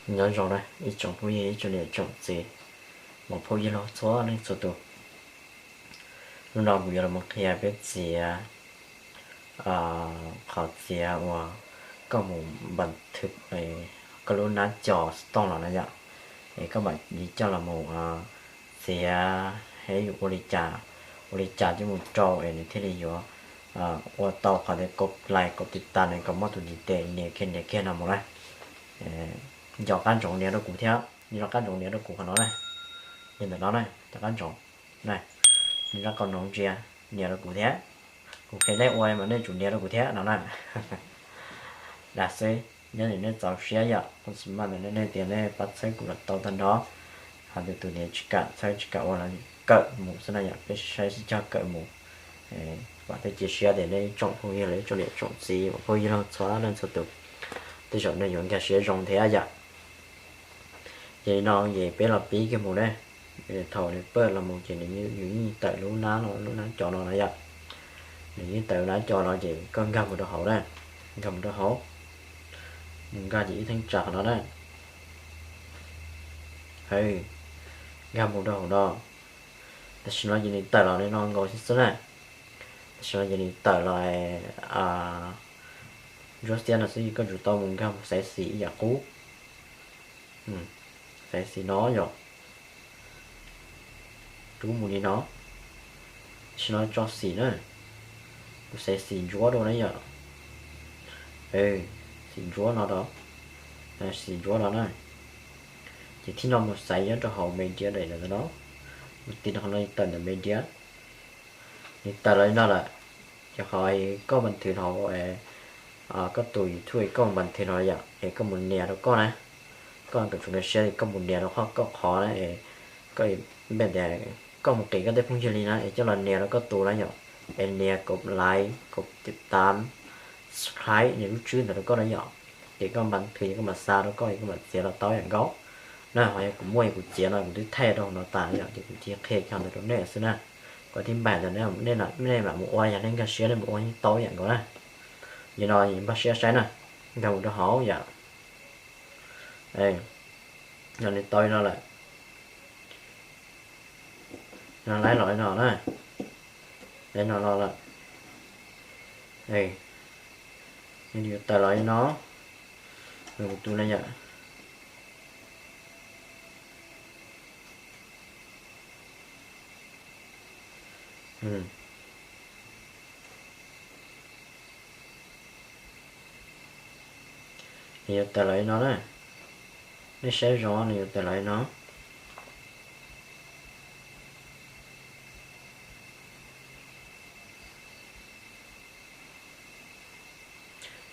Nyob zoo na ib tsoom phooj ywg, ib tsoom niam tsoom txiv, muam phauj yawg laug txhua leej txhua tus. Hnub no kuv yuav los qhia peb txiav qhov txiav uas koj mus npa thw koj lub nab co xov tooj los na yom. Es koj mam li coj los mus txiav es yuav ua li cas, ua li cas coj mus rau es nws thiaj li yuav ua tau qhov tias kaum like kaum tiv tas nws kom muaj tus ntiv tes nias kiag nias kiag no mus na. Nco qab ntsoov nias rau kuv thiab, nco qab ntsoov nias rau kuv qhov no na. Nias ntawm no na, nco qab ntsoov na. Nco qab ntsoov ntsia, nias rau kuv thiab. Kuv qhia nej ua mas nej tsum nias rau kuv thiab no na. Dag xwb, nyob li nej txaus siab yom, kuv xav mas ntawm nej tias nej pab txhawb kuv los tau tag nrho. Ho tus tus nias tsis kam txhawb tsis kam ua los kawm mus xwb na yom, peb saib sib cog kawm mus. Vam thiab cia siab tias nej ib tsoom phooj ywg los ib tsoom niam tsoom txiv, muam phauj yawg laug txhua leej txhua tus, tej zaum nej yuav nkag siab zoo thiab yom. Ces li no ces peb los pib kiag mus ne. Thaum nws pawj los mus ces nws yeej tawm lub nab no, lub nab co no na yom. Nws yeej tawm lub nab co no ces koj nkag mus rau hauv na, nkag mus rau hauv, mus nkag ces ib theej tsam qhov no na. Nkag mus rau hauv no, tam sim no ces nws tawm los li no nkaus xwb xwb na. Tam sim no ces nws tawm los ntsuab xiab no xwb, koj tsum tau mus nkag mus xaiv xim ib yam qub. Xaiv xim no yom, rub mus li no. Tam sim no tso xim na, kuv xaiv xim ntsuab rau na yom. Xim ntsuab no rau, xim ntsuab no na. Ces thib no mus xaiv nyob rau hauv media daim ntawd no, mus tiv rau qhov no tawm ntawm media. Nws tawm los li no lawm, ces qhov koj npa thwv hauv koj tus YouTube koj npa thwv no yom, es koj mus nias rau koj na. Koj kom tsuas nkag siab koj mus nias rau koj qhov na, es koj npe tias koj mus qis koj tej phooj ywg li na es coj los nias rau koj tus na yom. Es nias kaum like kaum tiv tas, subscribe nias lub tswb ntawd rau koj na yom. Ces koj npa thwv koj mam xa rau koj, koj mam txiav los tau ib yam nkaus na. Ho yog kuv muaj kuv txiav no kuv twb thaij rau hauv no tas yom, ces kuv cia qhia cov ntawd rau nej xwb na. Kuv tib npaim ntawd nej mam mus ua, yog nej nkag siab nej mus ua yeej tau ib yam nkaus na. Yog no npaj siab saib na, nkag mus rau hauv yom. No nws tau li no lawm. No laib los li no na, laib no los lawm. Nws yuav tawm los li no, kuv tus na yom. Nws yuav tawm los li no na, nej saib zoo nws yuav tawm los li no.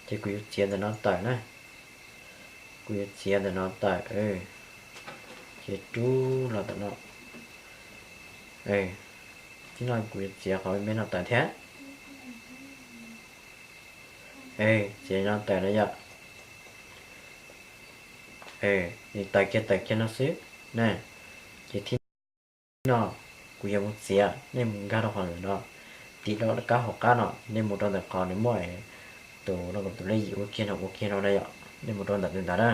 Ces kuv yuav txiav ntawm no tawm na, kuv yuav txiav ntawm no tawm, ces rub los ntawm no. Thib no kuv yuav txiav qhov me no tawm thiab. Txiav no tawm na yom. Nws tawm kiag tawm kiag no xwb na. Ces thib no kuv yuav mus txiav, nej mus nkag rau qhov ntawm no, tiv rau kab hauv qab no, nej mus rau ntawm qhov nws muaj tus no, tus lej yim ua kiag no ua kiag no na yom, nej mus rau ntawm tus ntawd na,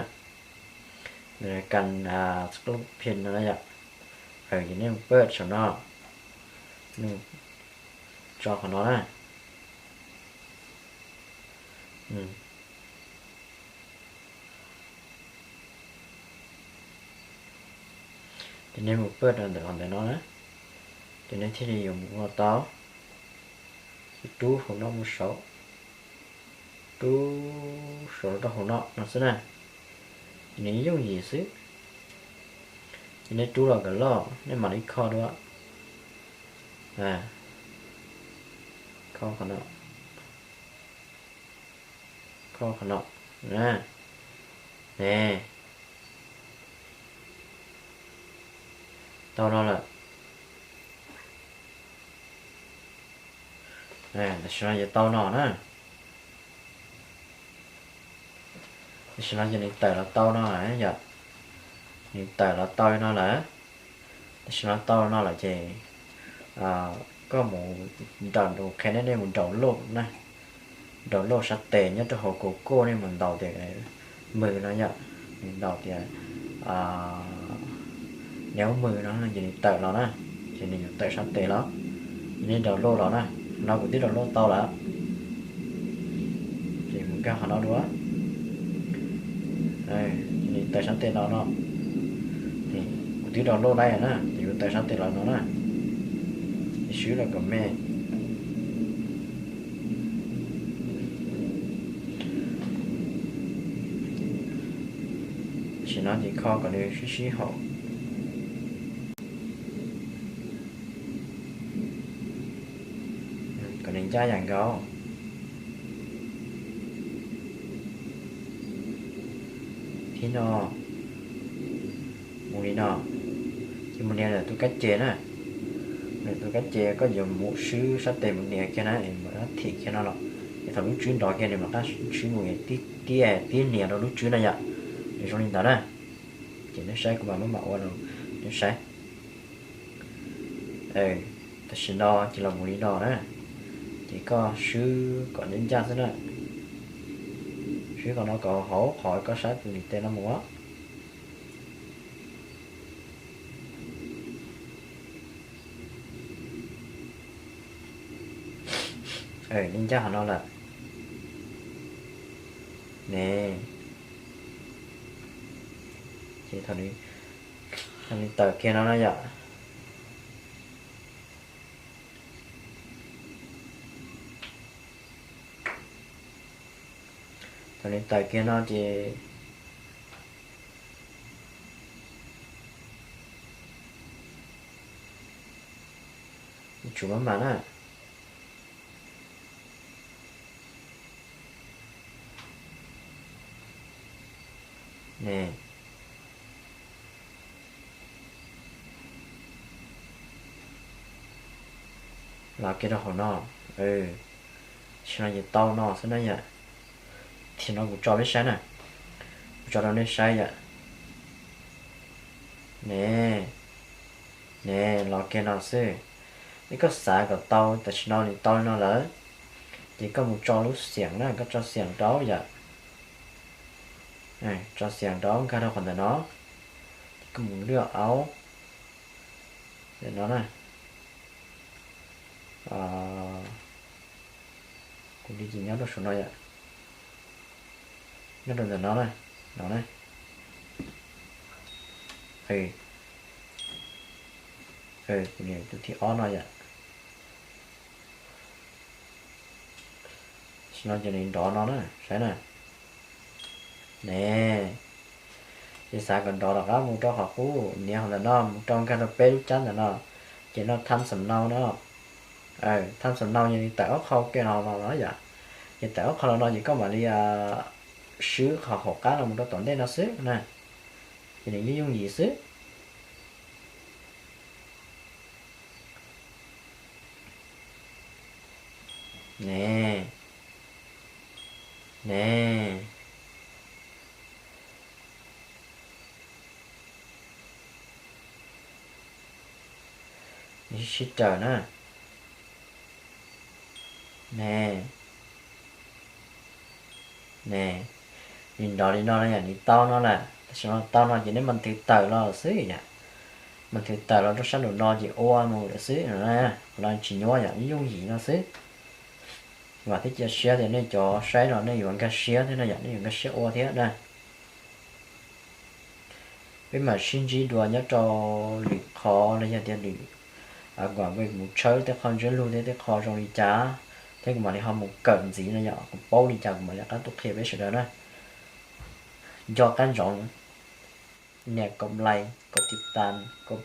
kas phi no na yom. Ces nej mus paj saum no, nej mus tso qhov no na. Ces nej mus paj rau ntawm qhov ntawm no na, ces nej thiaj li yuav mus ua tau. Ces rub hauv no mus saud, rub saud rau hauv no no xwb na. Ces nws yooj yim xwb. Ces nej rub los kom loj nej mam li kho dua. Kho qhov no, kho qhov no. Ne, tau no lawm. Tam sim no yuav tau no na. Tam sim no ces nws tawm los tau no yom. Nws tawm los tau no lawm. Tam sim no tau no lawm ces koj mus nraum, qhia nej, nej mus nraum loj na, nraum loj sab tes nyob rau hauv Google nej mus ntaus tias mws no yom. Nws ntaus tias niam ub mws no ces nws tawm los na, ces nws yuav tawm sab tes los, ces nej download los na, no kuv twb download tau lawm, ces mus nkag qhov no dua, ces nws tawm sab tes los no, kuv twb download lawm na, ces yuav tawm sab tes los no na, ces swb los kom me. Tam sim no ces kho kom nws sib sib haum, kom nws ncaj yam nkaus. Thib no mus li no, ces mus nias lawm tus kab ces na, lawm tus kab ces koj yuav mus swb sab tes mus nias kiag na, es mam rov thim kiag no los, es thaum lub tswb nrov kiag nws mam rov qab swb mus, tib tib nias rau lub tswb na yom, nws zoo li ntawd na. Ces nej saib kuv mam muab mam ua rau nej saib. Tam sim no ces los mus li no na, ces koj swb kom ncaj ncaj xwb na, swb qhov no kom hauv qhov koj saib tus ntiv tes no mus. Ncaj ncaj qhov no lawm ne, ces thaum nws tawm kiag no na yom, thaum nws tawm kiag no ces tsum maj mam na. Ne, los kiag rau hauv no, tam sim no ces tau no xwb na yom. Tam sim no kuv tso peb saib na, kuv tso rau nej saib yom. Ne, ne, los kiag no xwb. Yog koj xav kom tau, tam sim no nws tau li no lawm, ces koj mus tso lub xiam na, koj tso xiam rau yom. Tso xiam rau nkag rau qhov ntawm no, ces koj mus lwaj aub ntawm no na. Kuv li ces nyob rau saum no yom, nyob rau ntawm no na, no na. Kuv nias tus thib ob no yom. Tam sim no ces nws nrov no na, saib na. Ne, ces xav kom nrov rov qab mus rau qhov qub, nias hauv ntawm no mus rau nkag rau peb lub cab ntawm no, ces no time sum now no. Time sum now yog li tawm ob qho ke no los yom, ces tawm ob qho los no ces koj mam li swb qhov hauv qab no mus rau tom ntej no xwb na, ces nws yooj yooj yim xwb. Ne, ne, nws sib raws na. Ne, ne, nws nrov li no na yom, nws tau no lawm, tam sim no tau no ces neb mas thwv tawm los xwb yom, mas thwv tawm los rau sab nraum no ces ua mus lawm xwb, qhov no tsis nyuaj yom, yooj yim no xwb. Vam thiab cia siab tias nej cov saib no nej yuav nkag siab thiab na yom, nej yuav nkag siab ua thiab na. Peb mam sib ntsib dua nyob rau lwm qhov los yog tias lwm, kuv mam mus tshawb tej qho ntsiab lus thiab tej qho zoo li cas, thiab kuv mam li ho mus kawm ntxiv no yom, kuv paub li cas kuv mam li rov qab tuaj qhia peb sawv daws na. Nco qab ntsoov nias kom like, kom tiv tas, kom